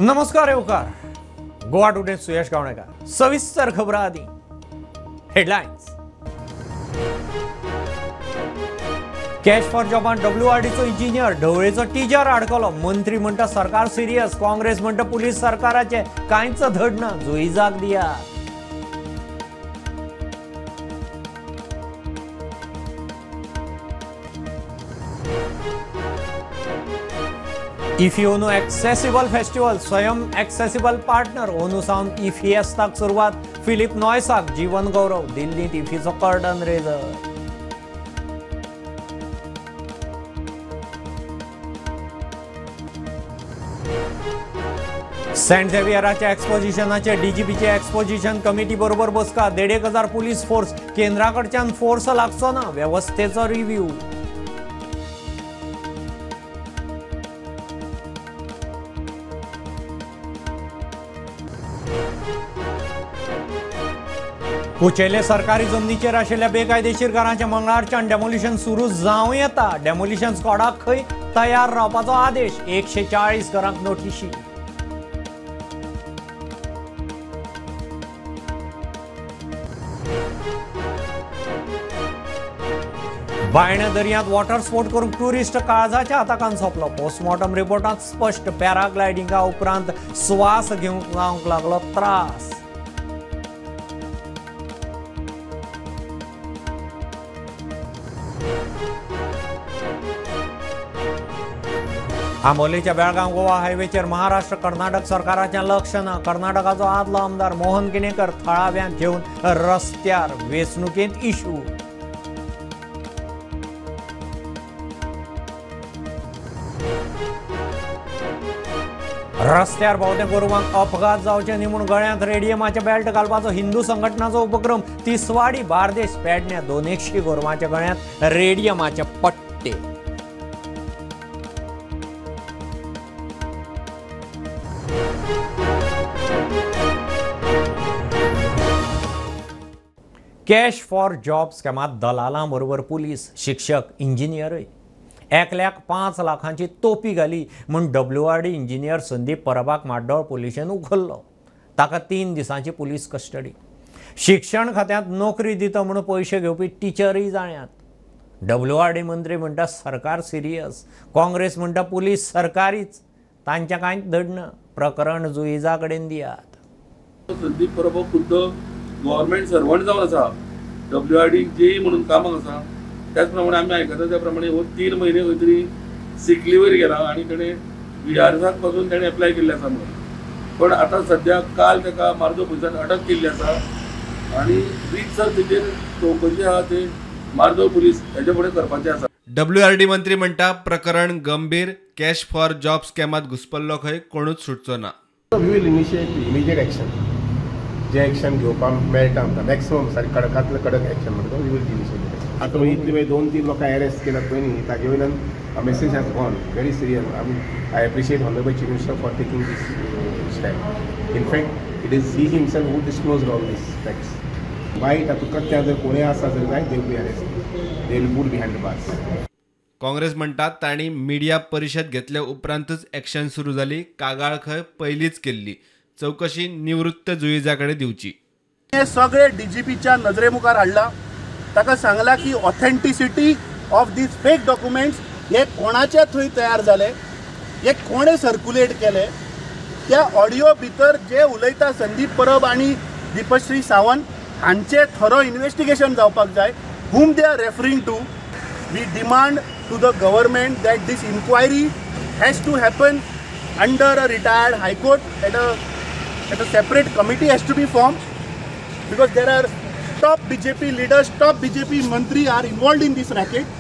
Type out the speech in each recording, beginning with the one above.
नमस्कार येवकार गोवा टुडे सुयश गावणेकर. सविस्तर खबरां आदी हेडलायन्स. कॅश फॉर जॉबान डब्ल्यूआरडीचो इंजिनियर ढवळेचो टीचर आडकलो. मंत्री म्हणटा सरकार सिरियस, काँग्रेस म्हणटा पुलीस सरकाराचे कांयच धड ना, जुईजाक दिया. इफी ओनू एक्सेसिबल फेस्टिवल, स्वयं एक्सेसिबल पार्टनर ओनू सावन इफीएस्ताक सुरवात. फिलीप नॉयसाक जीवन गौरव, दिल्लींत इफीचो कर्टन रेजर. सेंट झेवियराच्या एक्सपोजिशनाचे डीजीपीचे एक्सपोजिशन कमिटी बरोबर बसका. 1,500 पुलीस फोर्स, केंद्रा कडच्यान फोर्स लागचो ना, वेवस्थेचो रिव्ह्यू. कुचेले सरकारी जमनीचेर आशिल्ल्या बेकायदेशीर घरांचे मंगळारच्यान डेमोलिशन सुरू जावं येता. डेमोलिशन स्क्वॉडाक खंय तयार रावपाचो आदेश. 140 घरांक नोटिशी. बायणा दर्यांत वॉटर स्पोर्ट करूंक ट्युरिस्ट काळजाच्या आताकान सोंपलो. पोस्टमॉर्टम रिपोर्टांत स्पश्ट, पॅराग्लायडिंगा उपरांत श्वास घेवंक जावंक लागलो त्रास. आंबोलीच्या बेळगांव गोवा हायवेचेर महाराष्ट्र कर्नाटक सरकाराचें लक्ष ना. कर्नाटकाचो आदलो आमदार मोहन किणेकर थळाव्यांक घेवन रस्त्यार, वेंचणुकेंत इशू. रस्त्यार भोंवते गोरवांक अपघात जावचे न्ही म्हूण गळ्यांत रेडियमाचे बेल्ट घालपाचो हिंदू संघटनाचो उपक्रम. तिसवाडी बार्देश पेडण्या 200 गोरवांच्या गळ्यांत रेडियमाचे पट्टे. कॅश फॉर जॉब स्कॅमात दलालां बरोबर पुलीस, शिक्षक, इंजिनियरय. एकल्याक 5 लाखांची तोपी घाली म्हूण डब्ल्यूआरडी इंजिनियर संदीप परबाक माड्डोळ पुलिशेन उखल्लो. ताका 3 दिसांची पुलीस कस्टडी. शिक्षण खात्यांत नोकरी दिता म्हूण पयशे घेवपी टिचरूय जाण्यात. डब्ल्यूआरडी मंत्री म्हणटा सरकार सिरियस, काँग्रेस म्हणटा पुलीस सरकारीच, तांच्या कांयच धड ना. प्रकरण जुईजा कडेन दियात. संदीप परब खुद्द गव्हर्मेंट सर्वंट जावन आसा, डब्ल्यूआरडी जेई म्हणून कामाक आसा. त्याच प्रमाणे आमी आयकता त्या प्रमाणे हो 3 म्हयने खंय तरी सिक लिव्हर गेला आनी तेणें व्हीआरएसाक पासून तेणें एप्लाय केल्लें आसा म्हणून. पण आतां सद्या काल ताका मार्दोळ पुलिसान अटक केल्ली आसा आनी रीतसर तेजेर चवकशी आहा ते मार्दोळ पुलीस हेजे फुडें करपाचें आसा. डब्ल्यूआरडी मंत्री म्हणटा प्रकरण गंभीर, कॅश फॉर जॉब स्कॅमात घुसपल्लो खंय कोणूच सुटचो ना. We will initiate immediate action. J action घेवपाक मेळटा आमकां मॅक्सिमम सारकें कडकांतलें कडक एक्शन म्हणटा we will initiate. आतां इतली मागीर 2-3 लोकांक अरेस्ट केल्यात पळय न्ही, ताजे वयल्यान message has gone very serious. I mean I appreciate honourable chief minister for taking this step. In fact it is he himself who disclose all this facts. वायट आतां कृत्यां जर कोणूय आसा जर जायत they will be arrest, they will put behind the bars. Congress म्हणटात तांणी मिडिया परिशद घेतल्या उपरांतच एक्शन सुरू जाली. कागाळ खंय पयलींच केल्ली, चवकशी निवृत्त जुईजा कडेन दिवची. हे सगळे डीजीपीच्या नजरे मुखार हाडला. ताका सांगला की authenticity of these fake documents हे कोणाच्या थंय तयार जाले, हे कोणे सर्क्युलेट केले. त्या ऑडियो भितर जे उलयता संदीप परब आनी दीपश्री सावंत हांचे थरो इन्वेस्टिगेशन जावपाक जाय. Whom they are referring to. We demand to the government that this inquiry has to happen under a retired high court at a separate committee has to be formed, because there are top BJP leaders, top BJP mantri are involved in this racket.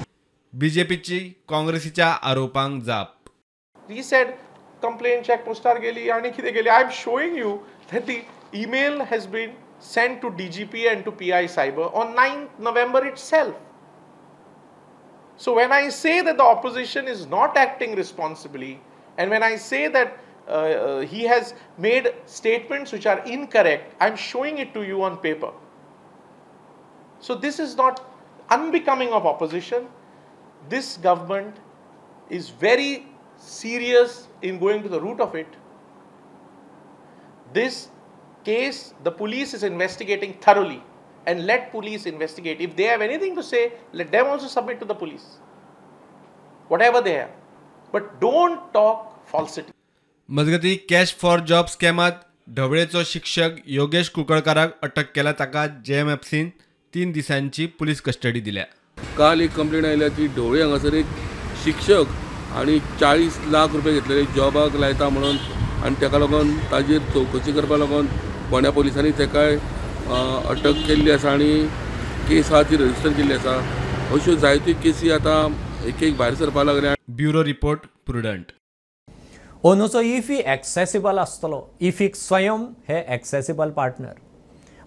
बीजेपीची काँग्रेसीच्या आरोपांक जाप. He said complaint check पोस्टार गेली आणि कितें गेली. I am showing you that the email has been sent to DGP and to PI Cyber on 9th November itself. So when I say that the opposition is not acting responsibly, and when I say that he has made statements which are incorrect, I am showing it to you on paper. So this is not unbecoming of opposition. This government is very serious in going to the root of it. This case, the police is investigating thoroughly, and let police investigate. If they have anything to say, let them also submit to the police, whatever they have. But don't talk falsity. मजगती cash for job स्कॅमात ढवळेचो शिक्षक योगेश कुंकळकाराक अटक केला. ताका जेएमएफसीन 3 दिसांची police custody दिल्या. काल एक complaint आयल्या की ढवळे हांगासर एक शिक्षक आनी 40 लाख रुपये घेतलेले जॉबाक लायता म्हणून आनी ताका लागून ताजेर चवकशी करपाक लागून फोंड्या पोलिसांनी ताकाय अटक केल्ली आसा आनी केस आहा ती रजिस्टर केल्ली आसा. अश्यो जायत्यो केसी आतां एक एक भायर सरपाक लागल्या. Bureau report, Prudent. अंदूचो IFFI accessible आसतलो. इफीक स्वयं हे एक्सेसिबल पार्टनर.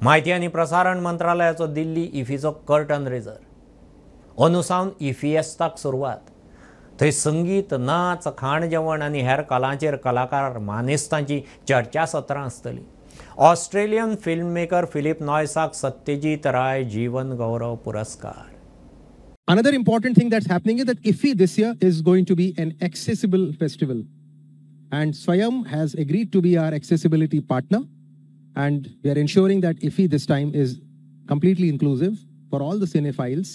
म्हायती आनी प्रसारण मंत्रालयाचो दिल्ली इफीचो कर्टन रेजर. अंदू सावन इफिएस्ताक सुरवात. थंय संगीत, नाच, खाण जेवण आनी हेर कलांचेर कलाकार मानेस्तांची चर्चासत्रां आसतलीं. ऑस्ट्रेलियन फिल्म मेकर फिलीप नॉयसाक सत्यजीत राय जीवन गौरव पुरस्कार. Another important thing that's happening is that IFFI this year is going to be an accessible festival. And Swayam has agreed to be our accessibility partner. And we are ensuring that IFFI this time is completely inclusive for all the cinephiles,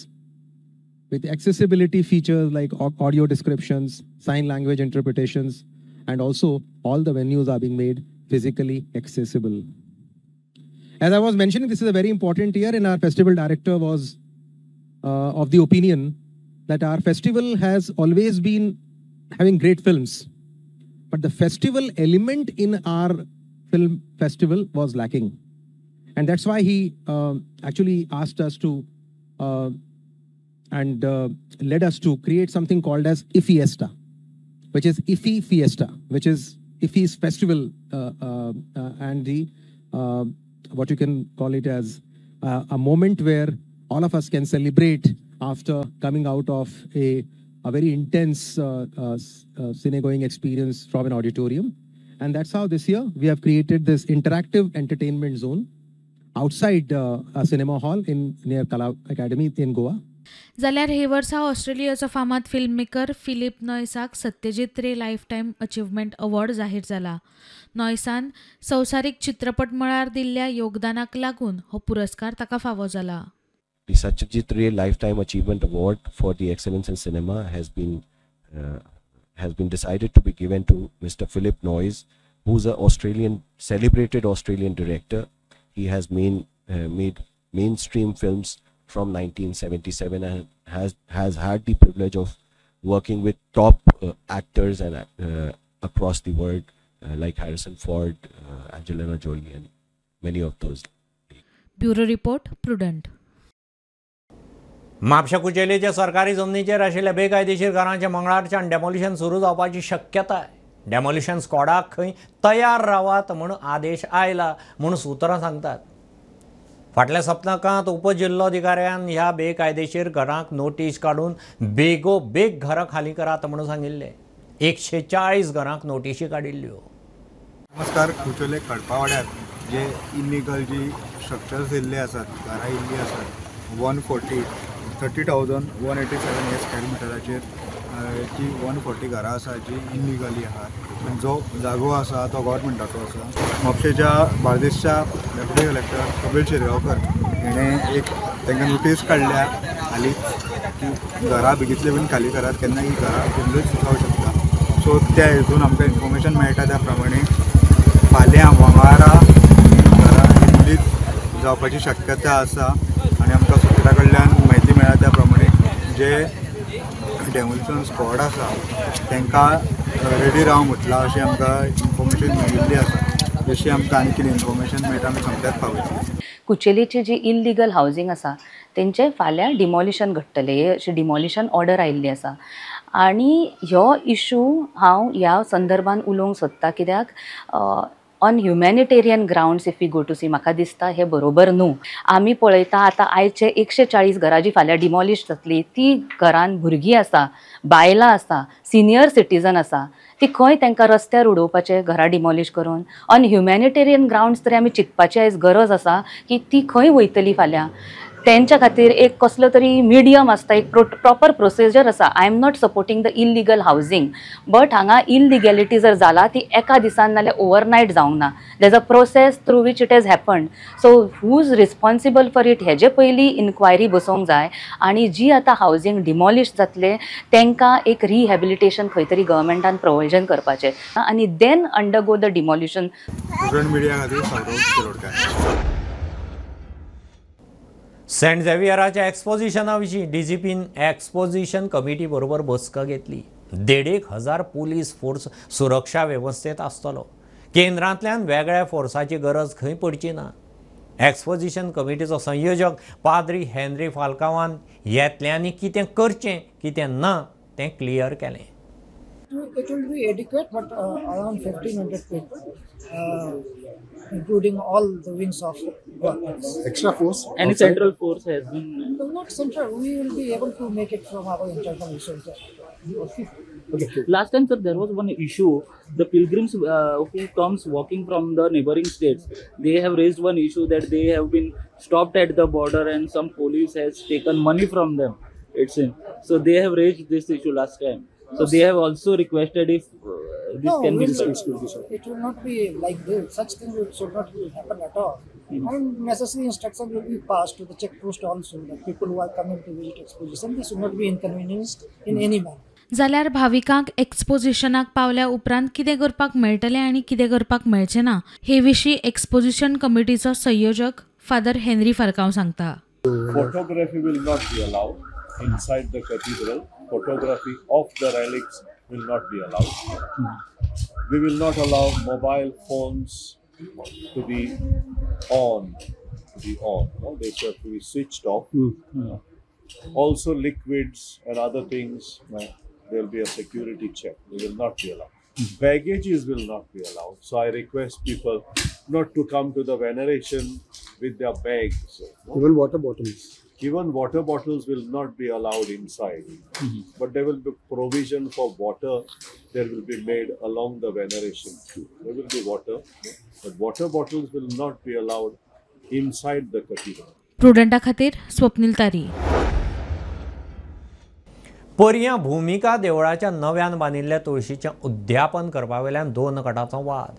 with accessibility features like audio descriptions, sign language interpretations, and also all the venues are being made physically accessible. As I was mentioning, this is a very important year, and our festival director was of the opinion that our festival has always been having great films, but the festival element in our film festival was lacking. And that's why he actually asked us to and led us to create something called as IFFIesta, which is IFFI Fiesta, which is IFFI's festival and the what you can call it as a moment where all of us can celebrate after coming out of a very intense cine-going experience from an auditorium. And that's how this year we have created this interactive entertainment zone outside a cinema hall in near Kala Academy in Goa. जाल्यार हे वर्सा ऑस्ट्रेलियाचो फामाद film maker Philip नॉयसाक Satyajit Ray lifetime achievement award जाहीर जाला. नॉयसान संवसारीक चित्रपट मळार दिल्ल्या योगदानाक लागून हो पुरस्कार ताका फावो जाला. The Satyajit Ray Lifetime Achievement Award for the Excellence in Cinema has been decided to be given to Mr. Philip Noyce, who's a celebrated Australian director. He has made mainstream films from 1977 and has had the privilege of working with top actors and across the world like Harrison Ford, Angelina Jolie, and many of those. Bureau Report, Prudent. Mapusa कुचेलीच्या सरकारी जमनीचेर आशिल्ल्या बेकायदेशीर घरांचें मंगळारच्यान demolition सुरू जावपाची शक्यताय. Demolition स्क्वॉडाक खंय तयार रावात म्हूण आदेश आयला म्हूण सुत्रां सांगतात. फाटल्या सप्तकांत उपजिल्लोधिकाऱ्यान ह्या बेकायदेशीर घरांक नोटीस काडून बेगोबेग घरां खाली करात म्हणून सांगिल्लें. 140 घरांक नोटिशी काडिल्ल्यो. नमस्कार. कुचोले खडपावाड्यार जे इलिगल जी स्ट्रक्चर्स येयल्ले आसात, घरां येयल्ली आसात, 140, 30,187 हे स्क्वेअर मिटराचेर जी 140 घरां आसा जी इलिगली आहात. जो जागो आसा तो गव्हर्मेंटाचो आसा. म्हापशेच्या बार्देसच्या डेप्युटी कलेक्टर कपिल शिरगांवकर हेणें एक तांकां नोटीस काडल्या हालींच की घरां बेगीतले बेगीन खाली करात, केन्ना ही घरां बंदूच जावंक शकता. सो त्या हितून आमकां इन्फॉर्मेशन मेळटा त्या प्रमाणे फाल्यां मंगळारा घरां डिमोलीश जावपाची शक्यता आसा आनी आमकां सुत्रा कडल्यान म्हायती मेळ्ळा त्या प्रमाणे जे डेमोलिशन स्क्वॉड आसा तांकां रेडी राव म्हटलां अशें आमकां इन्फॉर्मेशन मेळिल्ली आसा. जशी आमकां आनी कितें इन्फॉर्मेशन मेळटा आमी सामक्याच पावयतले. कुचेलीची जी इल्लिगल हावजींग आसा तेंचें फाल्यां डिमॉलिशन घडटलें, हे अशी डिमॉलिशन ऑर्डर आयिल्ली आसा. आनी ह्यो इशू हांव ह्या संदर्भान उलोवंक सोदतां कित्याक on humanitarian grounds if we go to see म्हाका दिसता हें बरोबर न्हू. आमी पळयता आतां आयचे 140 घरां जी फाल्यां डिमॉलिश जातली ती घरान भुरगीं आसा, बायलां आसा, सिनियर सिटीजन आसा, ती खंय तांकां रस्त्यार उडोवपाचें घरां डिमॉलिश करून? ऑन ह्युमॅनिटेरियन ग्रावंड्स तरी आमी चिंतपाची आयज गरज आसा की ती खंय वयतली फाल्यां. तेंच्या खातीर एक कसलो तरी मिडियम आसता, एक प्रॉपर प्रोसिजर आसा. I am not supporting the illegal housing, but हांगा इलिगॅलिटी जर जाला ती एका दिसान नाल्यार ओवरनायट जावंक ना. There is a process through which it has happened. So who is responsible for it हेजे पयलीं इन्क्वायरी बसोवंक जाय आनी जी आतां हावजींग डिमॉलिश जातले तांकां एक रिहॅबिलिटेशन खंय तरी गव्हर्मेंटान प्रोविजन करपाचें आनी then undergo the demolition. Saint झेवियराच्या एक्सपोजिशना विशीं डीजीपीन एक्सपोजिशन कमिटी बरोबर बसका घेतली. 1,500 पुलीस फोर्स सुरक्षा वेवस्थेत आसतलो. केंद्रांतल्यान वेगळ्या फोर्साची गरज खंय पडची ना. एक्सपोजिशन कमिटीचो संयोजक पाद्री हेनरी फाल्कावान येतल्यांनी कितें करचें कितें ना तें क्लियर केलें. It will be adequate, but around 1,500 people, including all the wings of government. Extra force? Any central force has been? No, not central. We will be able to make it from our internal resources. Okay. Okay. Last time, sir, there was one issue. The pilgrims who comes walking from the neighboring states, they have raised one issue that they have been stopped at the border and some police has taken money from them. It's in. So they have raised this issue last time. So they have also requested if this no, can be resolved. It will not be like this. Such thing should not happen at all. And necessary instruction will be passed to the check post also that people who are coming to visit exposition, they should not be inconvenienced in any manner. जाल्यार भाविकांक एक्सपोजिशनाक पावल्या उपरांत कितें करपाक मेळटलें आनी कितें करपाक मेळचें ना हे विशीं एक्सपोजिशन कमिटीचो संयोजक फादर हेनरी फाल्कांव सांगता. Photography will not be allowed inside the cathedral. Photography of the relics will not be allowed. We will not allow mobile phones to be on. No, they have to be switched off. Also, liquids and other things, there will be a security check. They will not be allowed. Baggages will not be allowed. So I request people not to come to the veneration with their bags. No? Even water bottles. Even water bottles will not be allowed inside. But there will be provision for water there will be made along the veneration queue. There will be water, but water bottles will not be allowed inside the cathedral. प्रुडंटा खातीर स्वप्नील तारी. पर्यां भूमिका देवळाच्या नव्यान बांदिल्ल्या तुळशीचें उद्यापन करपा वयल्यान दोन गटाचो वाद.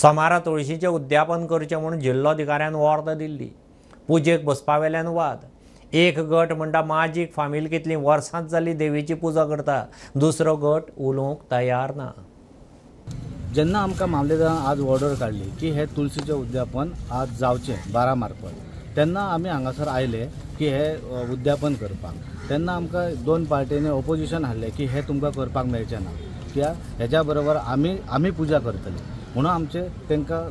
सोमारा तुळशीचें उद्यापन करचें म्हूण जिल्लोधिकाऱ्यान ऑर्द दिल्ली. पुजेक बसपा वयल्यान वाद. एक गट म्हणटा माजीक फामील कितलीं वर्सांच जाली देवीची पुजा करता, दुसरो गट उलोवंक तयार ना. जेन्ना आमकां मामलेदारान आज ऑर्डर काडली की हे तुळशीचें उद्यापन आज जावचें 12 मार्फत, तेन्ना आमी हांगासर आयले की हे उद्यापन करपाक. तेन्ना आमकां दोन पार्टींनी ओपोजिशन हाडलें की हे तुमकां करपाक मेळचें ना, कित्याक हेज्या बरोबर आमी पुजा करतले म्हणून आमचे तांकां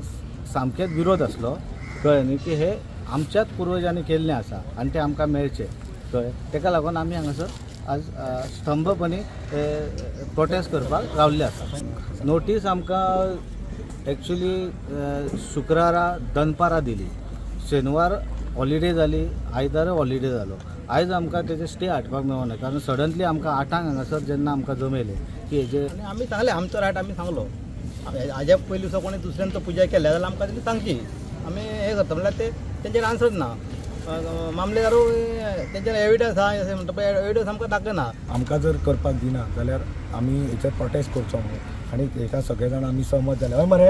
सामकेंच विरोध आसलो. कळ्ळें न्ही की हे आमच्याच पुर्वजांनी केल्लें आसा आनी तें आमकां मेळचें, कळ्ळें. ताका लागून आमी हांगासर आज स्तंभपणी प्रोटेस्ट करपाक रावल्ले आसा. नोटीस आमकां एक्चुली शुक्रारा दनपारां दिली, शेनवार हॉलिडे जाली, आयतारा हॉलिडे जालो. आयज आमकां तेजे स्टे हाडपाक मेळना कारण सडनली आमकां 8 हांगासर जेन्ना आमकां जमयलें की हेजे आमी सांगलें आमचो रायट आमी सांगलो. हाज्या पयलीं सुद्दां कोणें दुसऱ्यान तो पुजा केल्या जाल्यार आमकां तेणी सांगची, आमी हें करता म्हणल्यार ते तेंचेर आन्सर ना. मामलेदारूय तेंचेर एविडन्स आहा अशें म्हणटा, पण एविडन्स आमकां दाखयना. आमकां जर करपाक दिना जाल्यार आमी हेचेर प्रोटेस्ट करचो म्हणून आनी हेका सगळे जाण आमी सहमत जाले. हय मरे?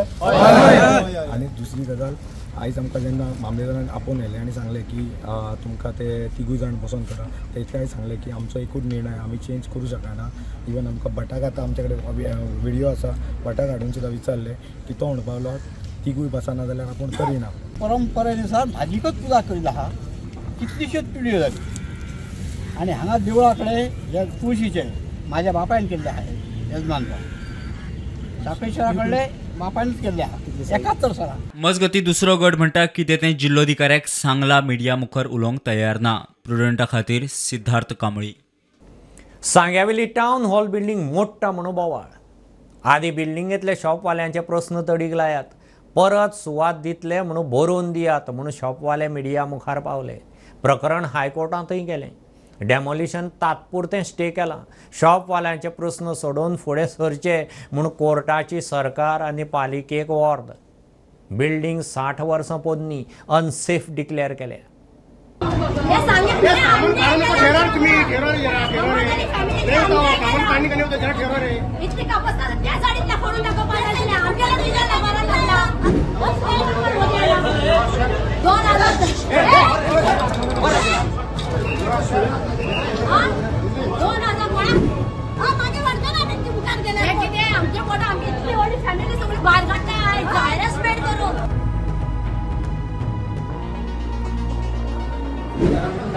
आनी दुसरी गजाल, आयज आमकां जेन्ना मामलेदारान आपोवन व्हेलें आनी सांगलें की तुमकां ते तिगूय जाण बसोन करा, तेंकांय सांगलें की आमचो एकूच निर्णय आमी चेंज करूं शकना. इवन आमकां भटाक आतां आमचे कडेन विडियो आसा, भटाक हाडून सुद्दां विचारलें की तो म्हणपाक लागलो तिगूय बसना जाल्यार आपूण करिना. परंपरेनुसार भाजीकच पुजा करीत आहा, कितलीश्योच पिढयो जाली आनी हांगा देवळा कडेन तुळशीचें म्हाज्या बापायन केल्लें आहा, येजमानपण सापेश्वरा कडले बापायनच केल्लें आहा एकाच वर्सां. मजगती दुसरो गट म्हणटा कितें तें जिल्लोधिकाऱ्याक सांगला, मिडिया मुखार उलोवंक तयार ना. प्रुडंटा खातीर सिद्धार्थ कांबळी. सांग्यावेली टावन हॉल बिल्डींग मोडटा म्हणून बोवाळ. आदी बिल्डिंगेंतले शॉपवाल्यांचे प्रस्न तडीक लायात, परत सुवात दितले म्हणून बरोवन दियात म्हणून शॉपवाले मिडिया मुखार पावले. प्रकरण हायकोर्टांतूय गेलें. डेमोलिशन तात्पुरतें स्टे केलां. शॉपवाल्यांचे प्रस्न सोडोवन फुडें सरचे म्हूण कोर्टाची सरकार आनी पालिकेक ऑर्द. बिल्डींग 60 वर्सां पोन्नी अनसेफ डिक्लेअर केल्या.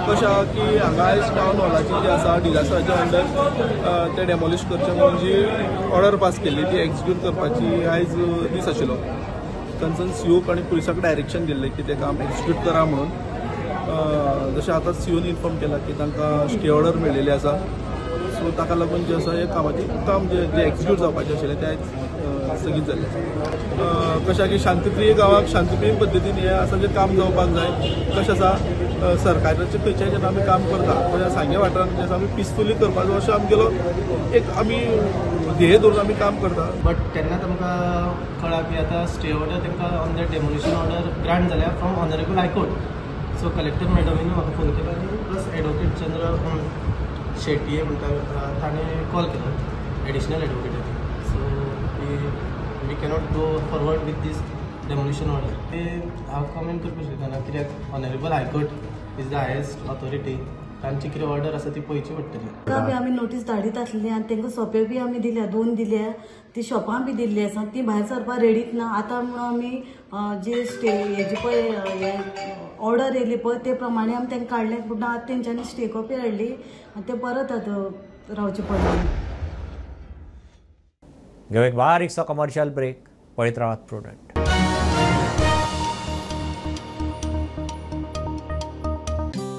कशें आहा की हांगा आयज टावन हॉलाची जी आसा डिजास्टराच्या अंडर ते डेमोलिश करचें म्हणून जी ऑर्डर पास केल्ली ती एक्जिक्यूट करपाची आयज दीस आशिल्लो. कन्सर्न सीओक आनी पुलिसाक डायरेक्शन दिल्लें की तें काम एक्जिक्यूट करा म्हणून. जशें आतां सीओन इन्फॉर्म केला की तांकां स्टे ऑर्डर मेळिल्ली आसा, सो ताका लागून जें आसा हें कामाचें काम जें एक्जिक्यूट जावपाचें आशिल्लें तें आयज स्थगीत जाल्लें आसा. कशें की शांतिप्रिय गांवाक शांतिप्रिय पद्दतीन हें आसा जें काम जावपाक जाय. कशें आसा सरकाराचे खंयच्याय जेन्ना आमी काम करता म्हणजे सांगे वाठारांत जें आसा आमी पिसफुली करपाचो अशें आमगेलो एक आमी ध्येय धरून आमी काम करता. बट तेन्ना तांकां कळ्ळां की आतां स्टे ऑर्डर तांकां on the demolition order grant जाल्या from honourable high court. So collector मॅडमीन म्हाका फोन केलो आनी प्लस एडवोकेट चंद्र शेट्टी म्हणटा ताणें कॉल केलो, additional advocate. So we cannot go forward with this demolition order. ते हांव कमेंट करपाक शकना कित्याक honourable high court is the highest authority, तांची कितें ऑर्डर आसा ती पळोवची पडटली. तांकां बी आमी नोटीस धाडीत आसली आनी तांकां सोपे बी आमी दिल्या, 2 दिल्या, ती शॉपां बी दिल्ली आसा, ती भायर सरपाक रेडीच ना. आतां म्हणून आमी जे स्टे हेजी पळय ऑर्डर येयली पळय ते प्रमाणे आमी तांकां काडलें, पूण आतां तेंच्यांनी स्टे कॉपी हाडली आनी ते परत आतां रावचें पडलें. घेवं एक बारीकसो कमर्शियल ब्रेक, पळयत रावात प्रुडंट.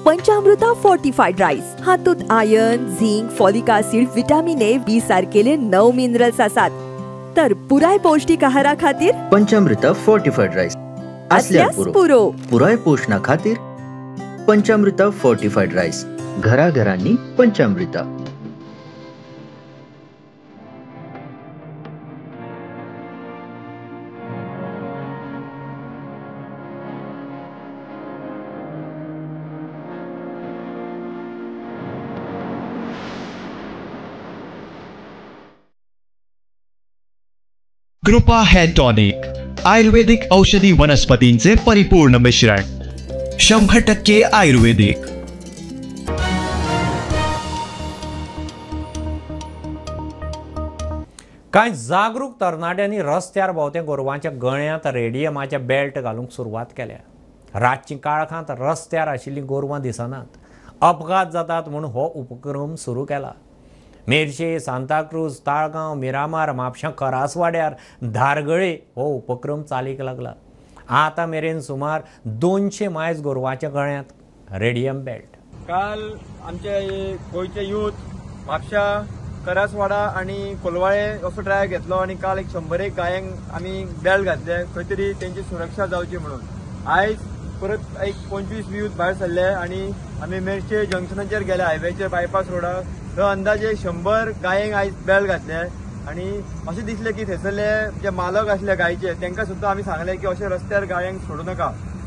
पंचामृता फोर्टिफाईड राईस हातूंत iron, zinc, folic acid, vitamin A, B सारकेले 9 minerals आसात. तर पुराय पौष्टिक आहारा खातीर पंचामृता फोर्टिफाईड राईस असल्यार पुरो. पुराय पोषणा खातीर पंचामृता फोर्टिफाईड राईस, घराघरांनी पंचामृता. कृपा हेअर टॉनिक, आयुर्वेदिक औषधी वनस्पतींचे परिपूर्ण मिश्रण, 100% आयुर्वेदिक. कांय जागरूक तरणाट्यांनी रस्त्यार भोंवत्या गोरवांच्या गळ्यांत रेडियमाचे बेल्ट घालूंक सुरवात केल्या. रातची काळखांत रस्त्यार आशिल्लीं गोरवां दिसनात, अपघात जातात म्हूण हो उपक्रम सुरू केला. मेरशे, सांताक्रूज, ताळगांव, मिरामार, म्हापशां, करासवाड्यार, धारगळे हो उपक्रम चालीक लागला. आतां मेरेन सुमार 200 मायज गोरवांच्या गळ्यांत रेडियम बेल्ट. काल आमचे गोंयचे यूथ म्हापशा, करासवाडा आनी कोलवाळे असो ड्रायव्ह घेतलो आनी काल एक 101 गायांक आमी बेल्ट घातले खंय तरी तेंची सुरक्षा जावची म्हणून. आयज परत एक 25 यूथ भायर सरले आनी आमी मेरशे जंक्शनाचेर गेले, हायवेचेर बायपास रोडार, थंय अंदाजे 100 गायेंक आयज बेल्ट घातले आनी अशें दिसलें की थंयसरले जे मालक आसले गायचे तांकां सुद्दां आमी सांगलें की अशें रस्त्यार गायांक सोडूं नाका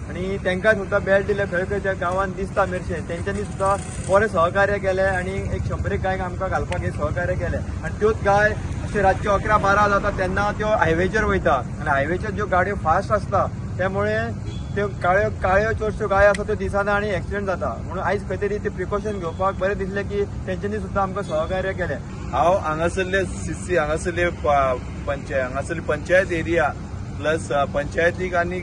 आनी तांकां सुद्दां बेल्ट दिले. खंय खंय त्या गांवांत दिसता मेरशे तेंच्यांनी सुद्दां बरें सहकार्य केलें आनी एक 100 गायक आमकां घालपाक हें सहकार्य केलें. आनी त्योच गाय अशें रातच्यो 11-12 जाता तेन्ना त्यो हायवेचेर वयता आनी हायवेचेर ज्यो गाडयो फास्ट आसता त्यामुळे त्यो काळ्यो काळ्यो चडश्यो गाय आसा त्यो दिसना आनी एक्सिडंट जाता. म्हणून आयज खंय तरी ते प्रिकॉशन घेवपाक बरें दिसलें की तेंच्यांनी सुद्दां आमकां सहकार्य केलें. हांव हांगासरले सीसी, हांगासरले पंचायत, हांगासरली पंचायत एरिया प्लस पंचायतीक आनी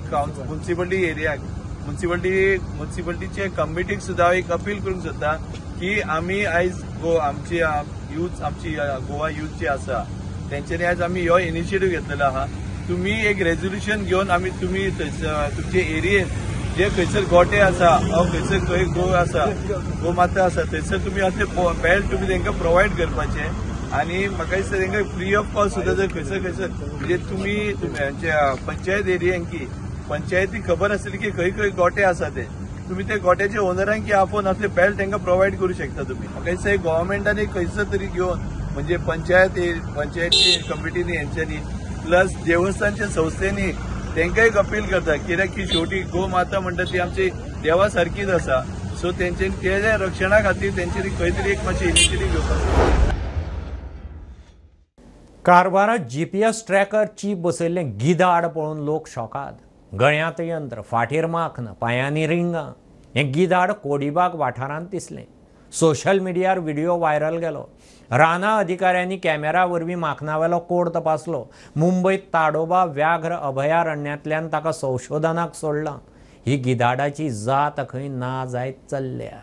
मुन्सिपालिटी एरियाक, मुन्सिपालिटीचे कमिटीक सुद्दां एक अपील करूंक सोदता की आमी आयज आमची यूथ, आमची गोवा यूथ जी आसा तेंच्यांनी आयज आमी हो इनिशिएटीव घेतलेलो आहा. तुम्ही एक रेजोल्युशन घेवन आमी तुमी तुमचे एरियेन जे खंयसर गोटे आसा वा खंयसर खंय गो आसा, गोमाता आसा थंयसर तुमी असले बेल्ट तुमी तांकां प्रोवायड करपाचे आनी म्हाका दिसता तांकां फ्री ऑफ कॉस्ट सुद्दां जर खंयसर खंयसर म्हणजे तुमी आमच्या पंचायत एरियांकी पंचायती खबर आसतली की खंय खंय गोटे आसा ते तुमी ते गोट्याचे ओनरांकी आपोवन असले बेल्ट तांकां प्रोवायड करूं शकता तुमी. म्हाका दिसता गव्हर्मेंटान खंयसर तरी घेवन म्हणजे पंचायती कमिटीनी हेंच्यांनी प्लस देवस्थानच्या संस्थेनी तांकां एक अपील करता कित्याक की शेवटी गो माता म्हणटा ती आमची देवा सारकीच आसा. सो तेंच्यांनी तेज्या रक्षणा खातीर तेंच्यांनी खंय तरी एक मातशी इनिशिएटीव घेवपाक जाय. कारवारात जीपीएस ट्रॅकर चीप बसयल्लें गिदाड पळोवन लोक शॉकाद. गळ्यांत यंत्र, फाटीर माखन, पांयांनी रिंगां. हें गिदाड कोडीबाग वाठारांत दिसलें. सोशल मिडियार व्हिडिओ व्हायरल गेलो. राना अधिकाऱ्यांनी कॅमेरा वरवीं माखनावेलो कोड तपासलो. मुंबयत ताडोबा व्याघ्र अभयारण्यांतल्यान ताका संशोधनाक सोडलां. ही गिदाडाची जात खंय ना जायत चल्ल्या.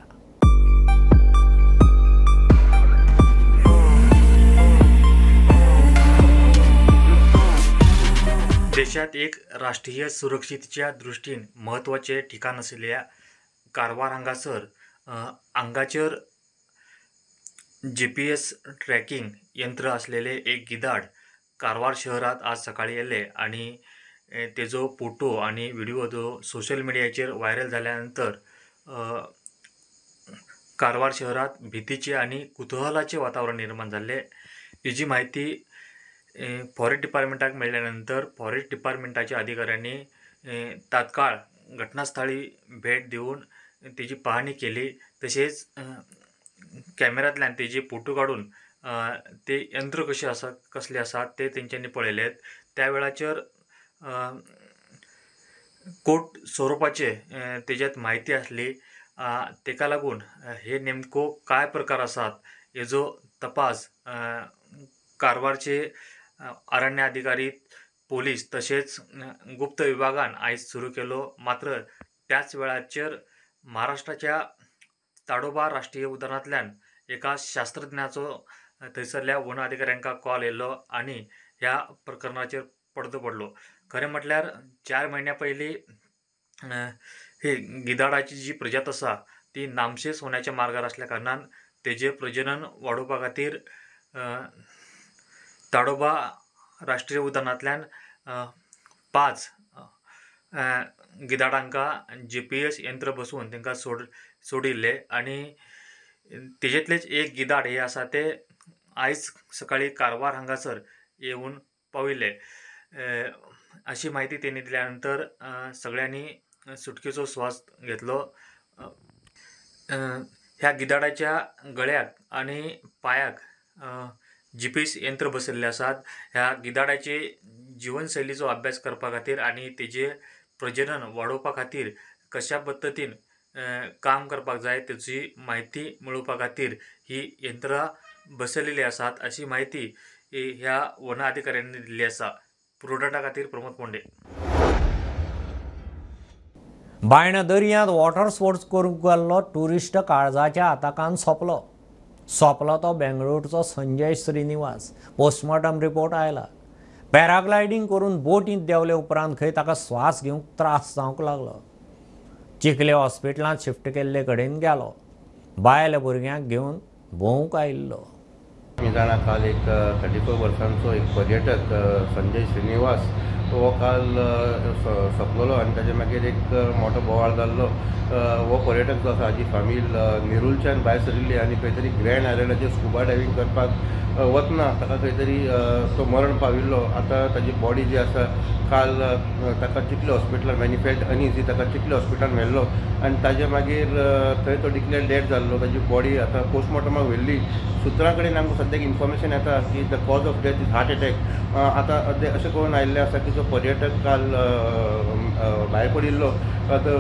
देशात एक राष्ट्रीय सुरक्षितेच्या दृश्टीन म्हत्वाचे ठिकाण आशिल्ल्या कारवार हांगासर आंगाचेर GPS tracking यंत्र आसलेले एक गिदाड कारवार शहरात आज सकाळी येयले आनी तेजो फोटो आनी व्हिडिओ जो सोशल मिडियाचेर व्हायरल जाल्या नंतर कारवार शहरात भीतीचे आनी कुतूहलाचे वातावरण निर्माण जाल्ले. हेजी म्हायती फॉरेस्ट डिपार्टमेंटाक मेळ्ळ्या नंतर फॉरेस्ट डिपार्टमेंटाच्या अधिकाऱ्यांनी तात्काळ घटनास्थळी भेट दिवन तेजी पाहणी केली. तशेंच कॅमेरांतल्यान तेजे फोटो काडून ते यंत्र कशें आसा कसले आसा ते तेंच्यांनी पळयले. त्या वेळाचेर कोट स्वरुपाचे तेज्यात म्हायती आसली. तेका लागून हे नेमको काय प्रकार आसात हेजो तपास कारवारचे अरण्य अधिकारी, पोलीस तशेंच गुप्त विभागान आयज सुरू केलो. मात्र त्याच वेळाचेर महाराष्ट्राच्या ताडोबा राष्ट्रीय उद्यानांतल्यान एका शास्त्रज्ञाचो थंयसरल्या वन अधिकाऱ्यांक कॉल येयलो आनी ह्या प्रकरणाचेर पडदो पडलो. खरें म्हटल्यार 4 म्हयन्या पयलीं ही गिदाडाची जी प्रजात आसा ती नामशेष होण्याच्या मार्गार आसल्या कारणान तेजें प्रजनन वाडोवपा खातीर ताडोबा राष्ट्रीय उद्यानांतल्यान 5 गिदाडांका GPS यंत्र बसोवन तांकां सोडिल्ले आनी तेजेंतलेच एक गिदाड हे आसा ते आयज सकाळी कारवार हांगासर येवन पाविल्ले अशी म्हायती तेणी दिल्या नंतर सगळ्यांनी सुटकेचो श्वास घेतलो. ह्या गिदाडाच्या गळ्याक आनी पांयाक GPS यंत्र बसयल्ले आसात. ह्या गिदाडाचे जिवनशैलीचो अभ्यास करपा खातीर आनी तेजे प्रजनन वाडोवपा खातीर कशा पद्दतीन काम करपाक जाय तेची म्हायती मेळोवपा खातीर ही यंत्रां बसयलेली आसात अशी म्हायती ह्या वन अधिकाऱ्यांनी दिल्ली आसा. प्रुडंटा खातीर प्रमोद पोंडे. बायणा दर्यांत वॉटर स्पोर्ट्स करूंक गेल्लो ट्युरिस्ट काळजाच्या आताकान सोंपलो. सोंपलो तो बेंगळुरूचो संजय श्रीनिवास. पोस्टमॉर्टम रिपोर्ट आयला. पॅराग्लायडींग करून बोटींत देंवले उपरांत खंय ताका श्वास घेवंक त्रास जावंक लागलो. चिखले हॉस्पिटलांत शिफ्ट केल्ले कडेन गेलो. बायल भुरग्यांक घेवन भोंवूंक आयिल्लो. आमी जाणा काल एक 34 वर्सांचो एक पर्यटक संजय श्रीनिवास हो काल सोंपलेलो आनी ताजे मागीर एक मोठो बोवाळ जाल्लो. हो पर्यटक जो आसा हाजी फामील नेरूलच्यान भायर सरिल्ली आनी खंय तरी ग्रँड आयलंडाचेर स्कुबा डायवींग करपाक वतना ताका खंय तरी तो मरण पाविल्लो. आतां ताजी बॉडी जी आसा काल ताका चिखले हॉस्पिटलान मॅनिफेल्ट अनीज ताका चिखले हॉस्पिटलान व्हेल्लो आनी ताजे मागीर थंय तो डिक्लेअर डेड जाल्लो. ताजी बॉडी आतां पोस्टमॉर्टमाक व्हेल्ली. सुत्रां कडेन आमकां सद्याक इन्फॉर्मेशन येता की the cause of death is heart attack. आतां ते अशें करून आयिल्लें आसा की जो पर्यटक काल भायर पडिल्लो the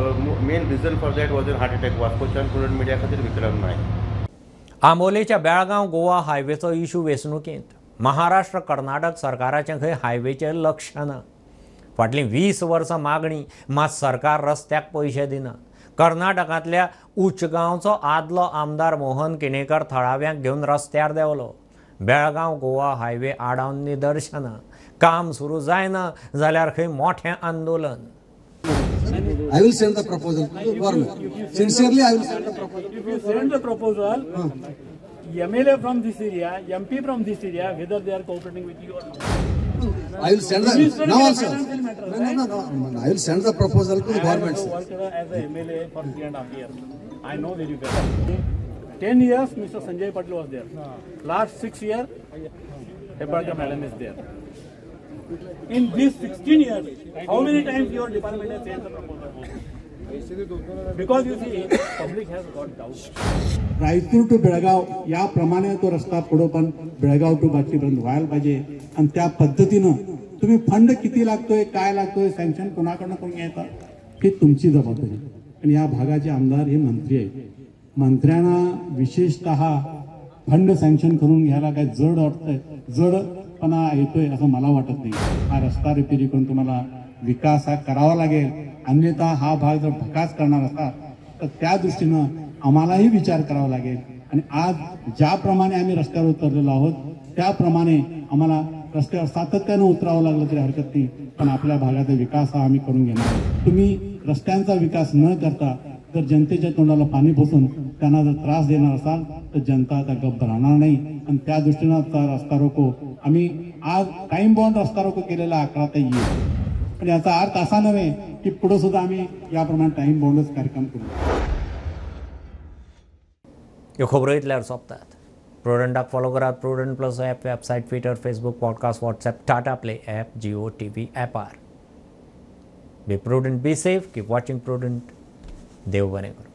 main reason for that was an heart attack. वास्कोच्यान प्रुडंट मिडिया खातीर विक्रम नायक. आंबोलेच्या बेळगांव गोवा हायवेचो इशू वेंचणुकेंत महाराष्ट्र कर्नाटक सरकाराचें खंय हायवेचेर लक्ष ना. फाटलीं 20 वर्सां मागणी, मात सरकार रस्त्याक पयशे दिना. कर्नाटकांतल्या उचगांवचो आदलो आमदार मोहन किणेकर थळाव्यांक घेवन रस्त्यार देंवलो. बेळगांव गोवा हायवे आडावन निदर्शनां. काम सुरू जायना जाल्यार खंय मोठें आंदोलन. I will send the proposal to the government. Sincerely, I will send the proposal. If you send the proposal, MLA from this area, MP from this area, whether they are cooperating with you or not. I will send the now also. No, no, no. I will send the proposal to the government. I have worked as a MLA for 3.5 years. I know very well. 10 years, Mr. Sanjay Patil was there. Last 6 years, Hebbalkar madam is there. In these 16 years, how many times your department has sent the proposal? Because you see, public has got doubt. Raichur to Belgaum याप्रमाणे तो रस्ता पुढं पण Belgaum two बाटलीपर्यंत व्हायला पाहिजे. आणि त्या पद्धतीनं तुम्ही फंड किती लागतोय, काय लागतोय, सँक्शन कोणाकडनं करून घ्यायचा ही तुमची जबाबदारी. आणि या भागाचे आमदार हे मंत्री आहेत. मंत्र्यांना विशेषतः फंड सँक्शन करून घ्यायला काय जड वाटतंय, जडपणा येतोय असं मला वाटत नाही. हा रस्ता रिपेरी करून तुम्हाला विकास हा करावा लागेल, अन्यथा हा भाग जर भकास करणार असाल तर त्या दृष्टीनं आम्हालाही विचार करावा लागेल. आणि आज ज्याप्रमाणे आम्ही रस्त्यावर उतरलेलो आहोत त्याप्रमाणे आम्हाला रस्त्यावर सातत्यानं उतरावं लागलं तरी हरकत नाही, पण आपल्या भागाचा विकास हा आम्ही करून घेणार. तुम्ही रस्त्यांचा विकास न करता जर जनतेच्या तोंडाला पाणी बसून त्यांना जर त्रास देणार असाल तर जनता आता गप्प राहणार नाही. आणि त्या दृष्टीनं रस्ता रोको आम्ही आज टाइम बॉन्ड रस्ता रोको केलेला 11 ते येईल, पण याचा अर्थ असा नव्हे की पुढे सुद्धा आम्ही याप्रमाणे टाइम बॉन्डच कार्यक्रम करू. ह्यो खबरो इतल्यार सोंपतात. प्रुडंटाक फॉलो करात. Prudent plus app, website, Twitter, Facebook, podcast, WhatsApp, Tata Play app, Jio TV ॲपार. Be prudent, be safe, keep watching Prudent. देव बरें करूं.